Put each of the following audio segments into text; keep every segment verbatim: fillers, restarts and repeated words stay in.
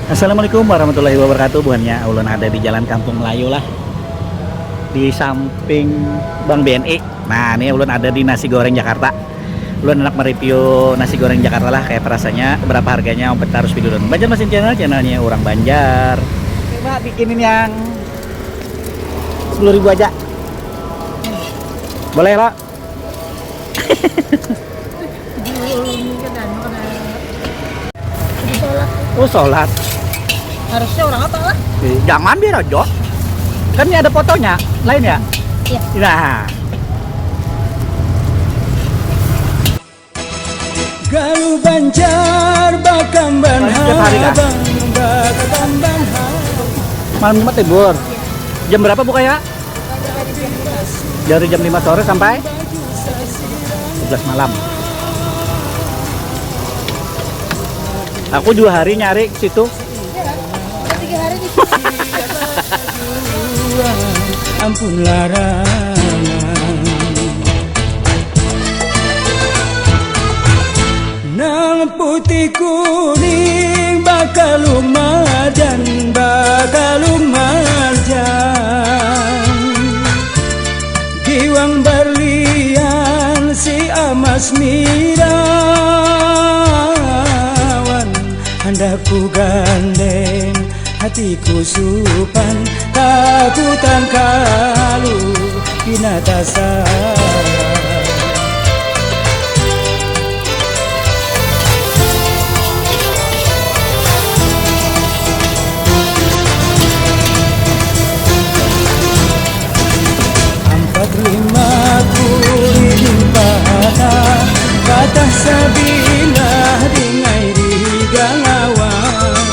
Assalamualaikum warahmatullahi wabarakatuh. Buhannya ulun ada di Jalan Kampung Melayu lah, di samping Bank B N I. Nah, ini ulun ada di Nasi Goreng Jakarta. Ulun anak mereview nasi goreng Jakarta lah, kayak rasanya, berapa harganya, ompet harus video dulu. Banjarmasin Channel, channelnya orang Banjar. Coba bikinin yang sepuluh ribu aja. Boleh, lo? Belum, ini kan anu, kena. Jadi sholat. Oh, sholat. Harusnya orang apa lah? Eh, jangan, biar aja. Kan ini ada fotonya, lain ya? Iya. Nah. Galuh Banjar bakamban. Setiap hari kah? Habang, bakamban habang. Malam Jumat libur. Jam berapa bukanya? Dari jam lima sore sampai sebelas malam. Aku dua hari nyari ke situ. Iya, udah tiga hari di sini. Ampun larangan. Nang putih kuning bakalumarjan, bakalumarjan. Giwang barlian si amas mirawan, handak ku gandeng hatiku supan, takutan kalu pina tasawar. Ampat lima kuridin patah, patah sabilah dingai di galawang.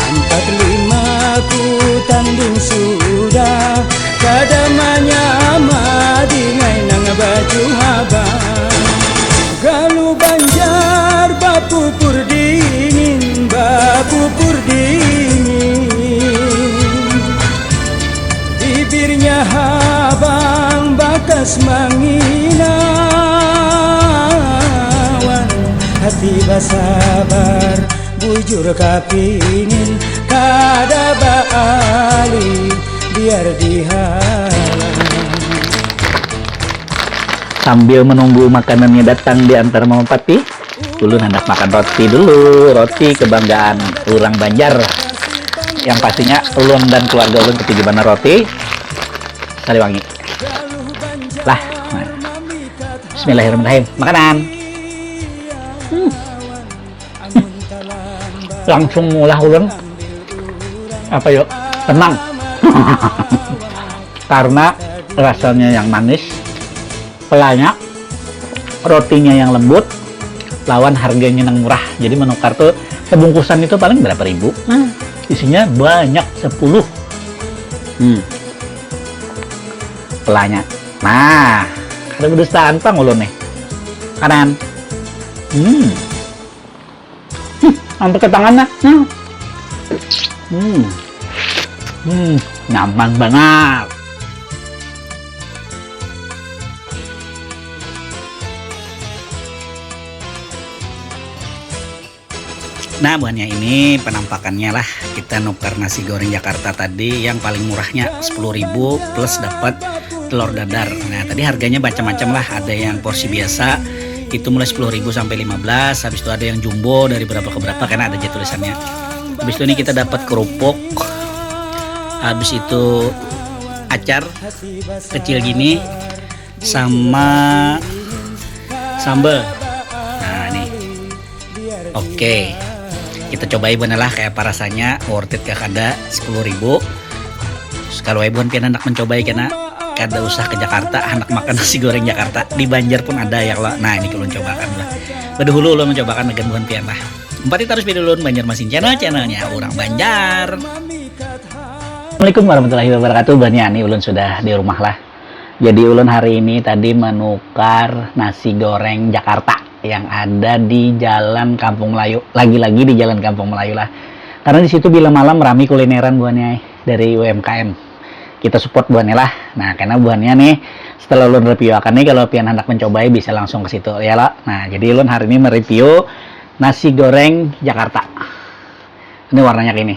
Ampat lima ku tanding sudah, kada manyama dingai nang baju habang. Galuh Banjar bapupur dingin, bapupur dingin. Bibirnya habang bakas manginawan, hati basabar bujur kapingin, kada baalih biar dihalang. Sambil menunggu makanannya datang diantar Mama Patih, ulun hendak makan roti dulu, roti kebanggaan orang Banjar. Yang pastinya ulun dan keluarga ulun ketujuh banar roti. Sariwangi. Lah, nah. Bismillahirrahmanirrahim. Makanan. Hmm. Langsung mulah ulun. Apa yuk? Tenang. Karena rasanya yang manis, pelanya, rotinya yang lembut, lawan harganya yang murah. Jadi menukar tuh, sebungkusan itu paling berapa ribu? Hmm. Isinya banyak, sepuluh. Hmm. Pelanya. Nah, kada bedustaan pang ulun nih. Kanan. Hmm. Hmm, sampai ke tangannya. Hmm. Hmm. Hmm, nyaman banget. Nah, buhannya ini penampakannya lah. Kita nukar nasi goreng Jakarta tadi yang paling murahnya sepuluh ribu plus dapat telur dadar. Nah, tadi harganya macam-macam lah. Ada yang porsi biasa, itu mulai sepuluh ribu sampai lima belas, habis itu ada yang jumbo dari berapa ke berapa karena ada aja tulisannya. Habis itu ini kita dapat kerupuk, habis itu acar kecil gini, sama sambal. Nah, nih. Oke. Kita cobai buhan lah kayak apa rasanya, worth it kah kada, sepuluh ribu. Kalau ai buhan pian handak mencobai kena, kada usah ke Jakarta, handak makan nasi goreng Jakarta, di Banjar pun ada ya kalau. Nah, ini ulun cobakan lah. Bedahulu ulun mencobakan dengan buhan pian lah. Empati terus video ulun Banjarmasin Channel, channelnya orang Banjar. Assalamualaikum warahmatullahi wabarakatuh. Buhannya ini ulun sudah di rumah lah. Jadi ulun hari ini tadi menukar nasi goreng Jakarta yang ada di Jalan Kampung Melayu. Lagi-lagi di Jalan Kampung Melayu lah. Karena di situ bila malam rami kulineran buhannya dari U M K M. Kita support buhannya lah. Nah, karena buhannya nih setelah ulun review akan nih kalau pian hendak mencobai bisa langsung ke situ ya lah. Nah, jadi ulun hari ini mereview nasi goreng Jakarta. Ini warnanya kayak ini.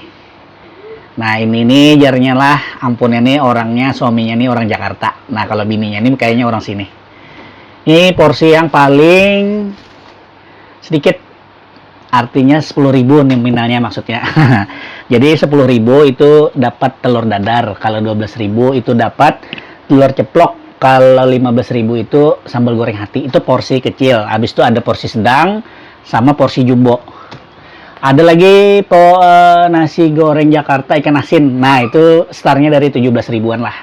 Nah, ini nih jarnya lah, ampunnya nih orangnya, suaminya nih orang Jakarta. Nah, kalau bininya nih kayaknya orang sini. Ini porsi yang paling sedikit, artinya sepuluh ribu nominalnya maksudnya. Jadi sepuluh ribu itu dapat telur dadar, kalau dua belas ribu itu dapat telur ceplok, kalau lima belas ribu itu sambal goreng hati. Itu porsi kecil. Habis itu ada porsi sedang sama porsi jumbo. Ada lagi po, eh, nasi goreng Jakarta ikan asin. Nah, itu startnya dari tujuh belas ribuan lah.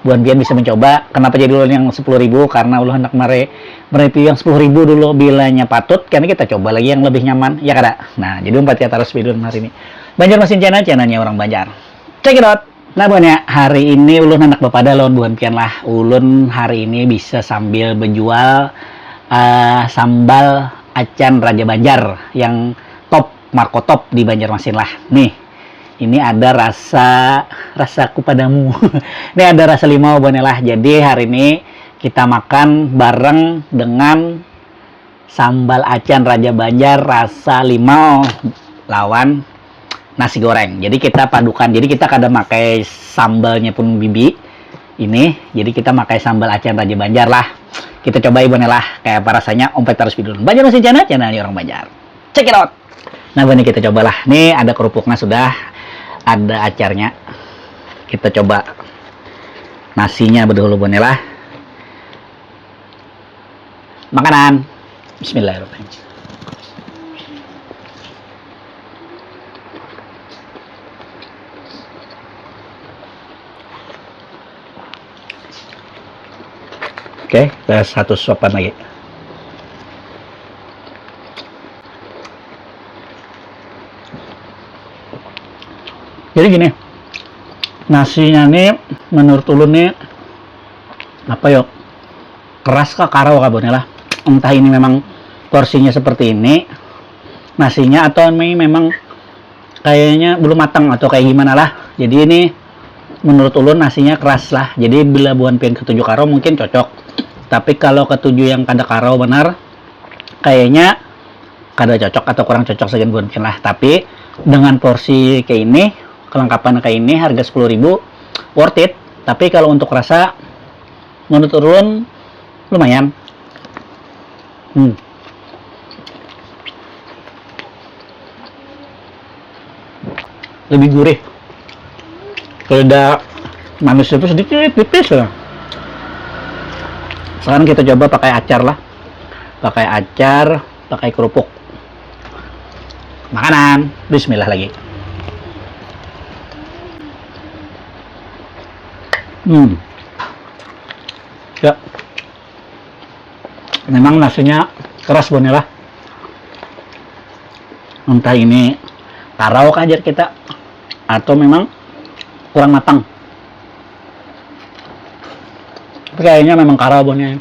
Buhan pian bisa mencoba. Kenapa jadi ulun yang sepuluh ribu? Karena ulun hendak mere mereview yang sepuluh ribu dulu, bilanya patut, karena kita coba lagi yang lebih nyaman, ya kada? Nah, jadi umpat kita terus video hari ini. Banjarmasin Channel, channelnya orang Banjar. Check it out. Nah, buhannya hari ini ulun hendak bepada lawan buhan pian lah. Ulun hari ini bisa sambil berjual eh, sambal acan Raja Banjar yang top, markotop di Banjarmasin lah. Nih, ini ada rasa, rasaku padamu. Ini ada rasa limau, buhannya lah. Jadi hari ini kita makan bareng dengan sambal acan Raja Banjar rasa limau lawan nasi goreng. Jadi kita padukan. Jadi kita kada makai sambalnya pun bibi ini. Jadi kita makai sambal acan Raja Banjar lah. Kita cobai, buhannya lah, kayak apa rasanya. Umpat terus video. Banjarmasin Channel, channelnya orang Banjar. Check it out. Nah, buhannya kita cobalah. Nih ada kerupuknya sudah, ada acarnya. Kita coba nasinya bedahulu, buhannya lah. Makanan. Bismillahirrahmanirrahim. Oke, kita satu suapan lagi. Jadi gini, nasinya nih menurut ulun nih apa yo, keras kah, karau kah, buhannya lah. Entah ini memang porsinya seperti ini nasinya, atau ini memang kayaknya belum matang atau kayak gimana lah. Jadi ini menurut ulun nasinya keras lah. Jadi bila buhan pian ketuju karau mungkin cocok. Tapi kalau ketuju yang kada karau benar, kayaknya kada cocok atau kurang cocok sagan buhan pian lah. Tapi dengan porsi kayak ini, kelengkapan kayak ini, harga sepuluh ribu, worth it. Tapi kalau untuk rasa, menurut ulun lumayan. Hmm. Lebih gurih. Kalau ada manis itu sedikit tipis lah. Sekarang kita coba pakai acar lah. Pakai acar, pakai kerupuk. Makanan. Bismillah lagi. Hmm. Ya. Memang nasinya keras, buhannya lah. Entah ini karau kah, jar kita, atau memang kurang matang. Tapi kayaknya memang karau, buhannya.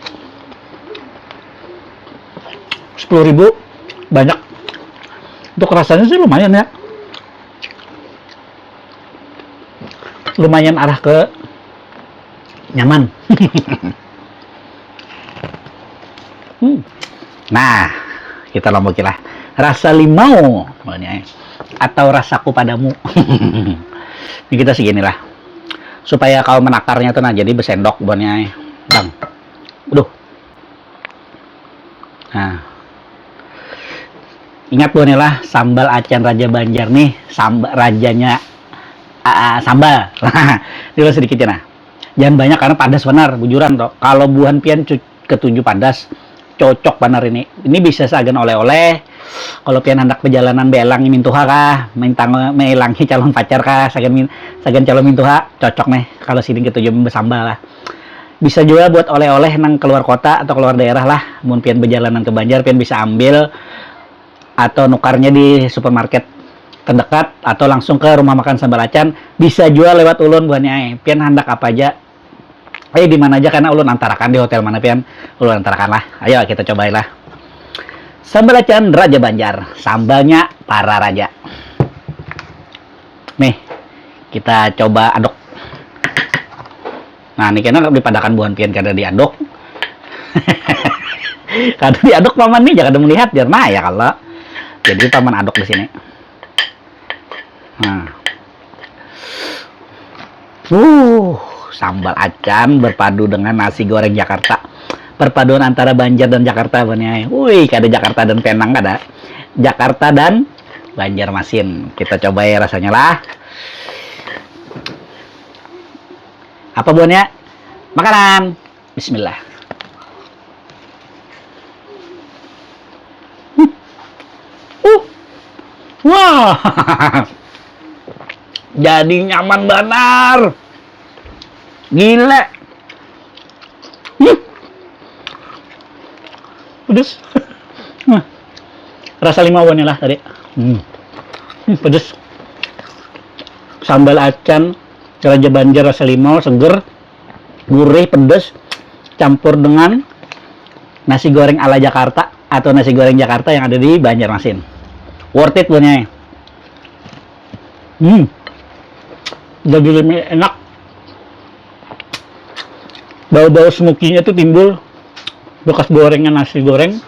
Sepuluh ribu banyak. Untuk rasanya sih lumayan ya. Lumayan arah ke nyaman. Hmm. Nah, kita lomboki lah. Rasa limau, buhannya, atau rasaku padamu. Ini kita segini lah. Supaya kau menakarnya tuh, nah, jadi besendok, buhannya, Bang. Aduh. Nah. Ingat, buhannya lah, sambal acan Raja Banjar nih, sambal rajanya, ah, sambal. Dulu sedikit ya, nah. Jangan banyak karena padas benar, bujuran toh. Kalau buhan pian cu- ketuju padas, cocok benar ini. Ini bisa sagan oleh-oleh. Kalau pian hendak perjalanan belang mintuha kah, mintang melangi calon pacar kah, sagan min- sagan calon mintuha, cocok nih. Kalau sidin ketuju besambal lah. Bisa juga buat oleh-oleh nang keluar kota atau keluar daerah lah. Mun pian perjalanan ke Banjar, pian bisa ambil atau nukarnya di supermarket terdekat atau langsung ke rumah makan sambal acan. Bisa juga lewat ulun, buhannya ai. Pian handak apa aja, eh, di mana aja, karena ulun antarakan di hotel mana pian, ulun antarakan lah. Ayo kita cobai lah. Sambal acan Raja Banjar, sambalnya para raja. Nih, kita coba aduk. Nah, ini kena dipadakan buhan pian kada diaduk. Kada diaduk paman nih, jangan melihat, jar. Nah, ya kalau. Jadi paman aduk di sini. Nah. Uh, sambal acan berpadu dengan nasi goreng Jakarta. Perpaduan antara Banjar dan Jakarta, Bun, ya. Wih, kada Jakarta dan Penang, kada. Jakarta dan Banjarmasin. Kita coba ya rasanya lah. Apa, Bun, ya? Makanan. Bismillah. Hmm. Uh. Wah. Jadi nyaman banar. Gila. Hmm. Pedes. Nah. Rasa limau vanilla tadi. Hmm. Hmm, pedes. Sambal acan Raja Banjar rasa limau, seger, gurih, pedes, campur dengan nasi goreng ala Jakarta atau nasi goreng Jakarta yang ada di Banjarmasin. Worth it, Bun, ya. Hmm. Jadi lebih enak. Bau-bau smokinya tuh timbul bekas gorengnya nasi goreng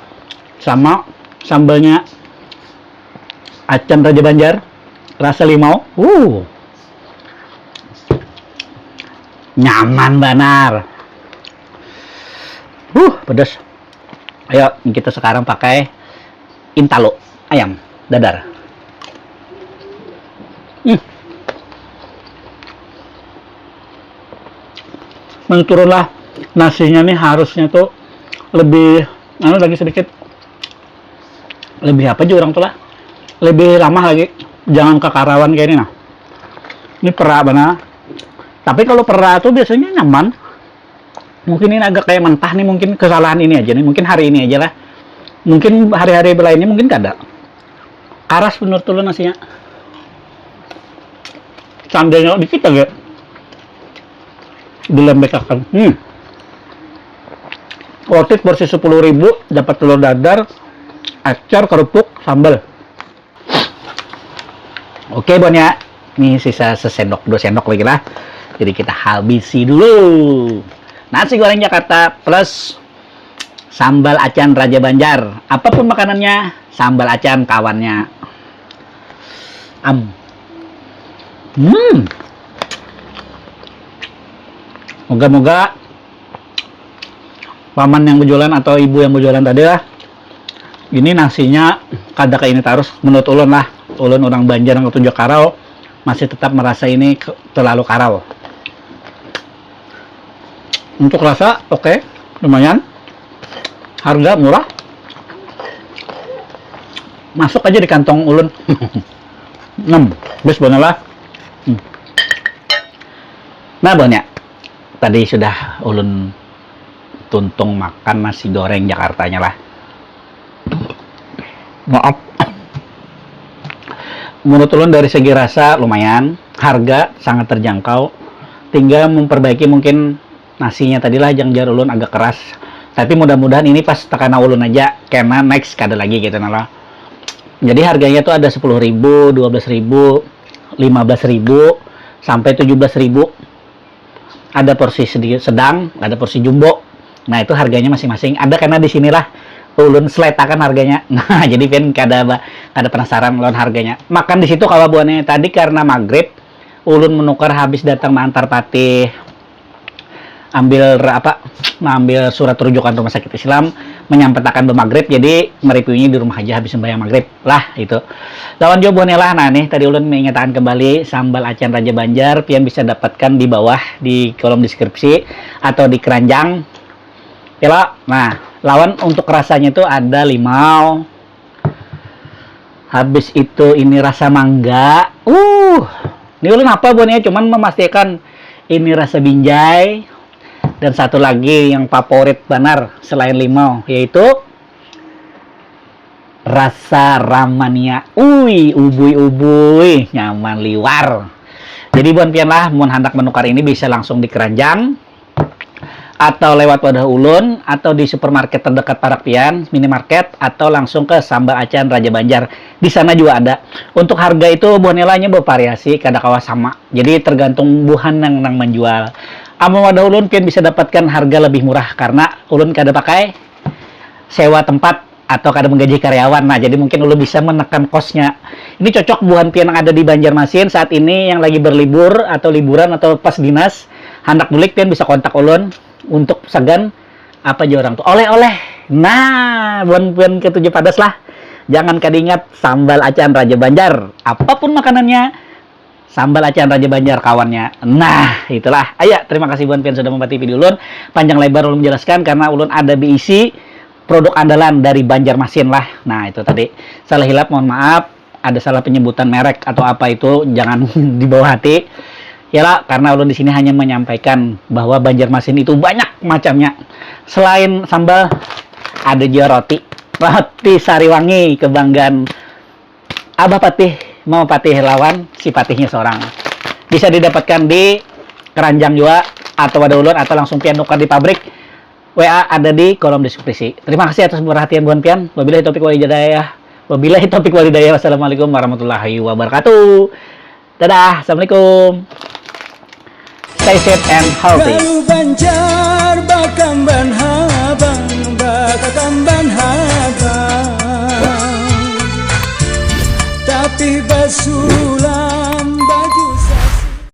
sama sambalnya acan Raja Banjar rasa limau. Uh. Nyaman banar. Uh, pedas. Ayo, kita sekarang pakai intalo ayam dadar. Hmm. Menurunlah nasinya nih, harusnya tuh lebih, anu, lagi sedikit, lebih apa aja orang tuh lah, lebih lama lagi, jangan kekarawan kayak ini. Nah, ini pera bana, tapi kalau pera tuh biasanya nyaman. Mungkin ini agak kayak mentah nih, mungkin kesalahan ini aja nih, mungkin hari ini aja lah, mungkin hari-hari lainnya mungkin kada. Karas menurut ulun nasinya. Seandainya dikit aja dilembekakan. Hmm. Worth it, porsi sepuluh ribu dapat telur dadar, acar, kerupuk, sambal. Oke, Bun, ya. Ini sisa sesendok, dua sendok lagi lah. Jadi kita habisi dulu. Nasi goreng Jakarta plus sambal acan Raja Banjar. Apapun makanannya, sambal acan kawannya. Am. Hmm. Moga-moga paman yang berjualan atau ibu yang berjualan tadi lah, ini nasinya kada kayak ini terus menurut ulun lah. Ulun orang Banjar yang ketujuh karau masih tetap merasa ini ke- terlalu karau. Untuk rasa oke, lumayan. Harga murah. Masuk aja di kantong ulun. Enam, bes bener lah. Hmm. Nah, Bun, ya, tadi sudah ulun tuntung makan nasi goreng Jakartanya lah. Maaf. Menurut ulun dari segi rasa lumayan, harga sangat terjangkau. Tinggal memperbaiki mungkin nasinya tadilah, jang jar ulun agak keras. Tapi mudah-mudahan ini pas tekana ulun aja, karena next kada lagi gitu nah lah. Jadi harganya tuh ada sepuluh ribu, dua belas ribu, lima belas ribu, sampai tujuh belas ribu. Ada porsi sedikit sedang, ada porsi jumbo. Nah, itu harganya masing-masing. Ada karena di sinilah ulun seletakan harganya. Nah, jadi pian kada ba- kada penasaran lawan harganya. Makan di situ kawa buannya. Tadi karena maghrib, ulun menukar habis datang mengantar Patih ambil ra- apa, mengambil surat rujukan rumah sakit Islam, menyampetakan bemaghrib, jadi mereviewnya di rumah aja habis sembahyang maghrib lah itu. Lawan jua buhannya lah. Nah, nih tadi ulun mengatakan kembali sambal acan Raja Banjar, pian bisa dapatkan di bawah di kolom deskripsi atau di keranjang. Pila. Nah, lawan untuk rasanya itu ada limau, habis itu ini rasa mangga. Uh, ini ulun apa buhannya, cuman memastikan ini rasa binjai. Dan satu lagi yang favorit banar selain limau, yaitu rasa ramania. Ui, ubui-ubui, nyaman liwar. Jadi buhan pian lah, mun handak menukar ini bisa langsung di keranjang atau lewat wadah ulun atau di supermarket terdekat parak pian, minimarket, atau langsung ke Sambal Acan Raja Banjar. Di sana juga ada. Untuk harga itu buhan nilainya bervariasi, kada kawa sama. Jadi tergantung buhan yang nang menjual. Amun wadah ulun pian bisa dapatkan harga lebih murah karena ulun kada pakai sewa tempat. atau kada menggaji karyawan. Nah, jadi mungkin ulun bisa menekan kosnya. Ini cocok buhan pian yang ada di Banjarmasin saat ini yang lagi berlibur atau liburan atau pas dinas, handak bulik pian bisa kontak ulun untuk sagan apa aja orang tuh oleh-oleh. Nah, buhan pian ketujuh padas lah. Jangan kada ingat sambal acan Raja Banjar. Apapun makanannya, sambal acan Raja Banjar kawannya. Nah, itulah. Aya, terima kasih buhan pian sudah mempati video ulun. Panjang lebar ulun menjelaskan karena ulun ada beisi produk andalan dari Banjarmasin lah. Nah, itu tadi. Salah hilap mohon maaf, ada salah penyebutan merek atau apa itu jangan dibawa hati. Ya lah, karena ulun di sini hanya menyampaikan bahwa Banjarmasin itu banyak macamnya. Selain sambal, ada juga roti. Roti Sariwangi kebanggaan Abah Patih, Mama Patih lawan si Patihnya seorang. Bisa didapatkan di keranjang juga atau wadah ulun atau langsung pian nukar di pabrik. W A ada di kolom deskripsi. Terima kasih atas perhatian buhan pian. Wabillahi taufik wal hidayah. Wabillahi taufik wal hidayah. Wassalamualaikum warahmatullahi wabarakatuh. Dadah. Assalamualaikum. Stay safe and healthy. Galuh Banjar bakamban habang, bakakamban habang. Tapi basulah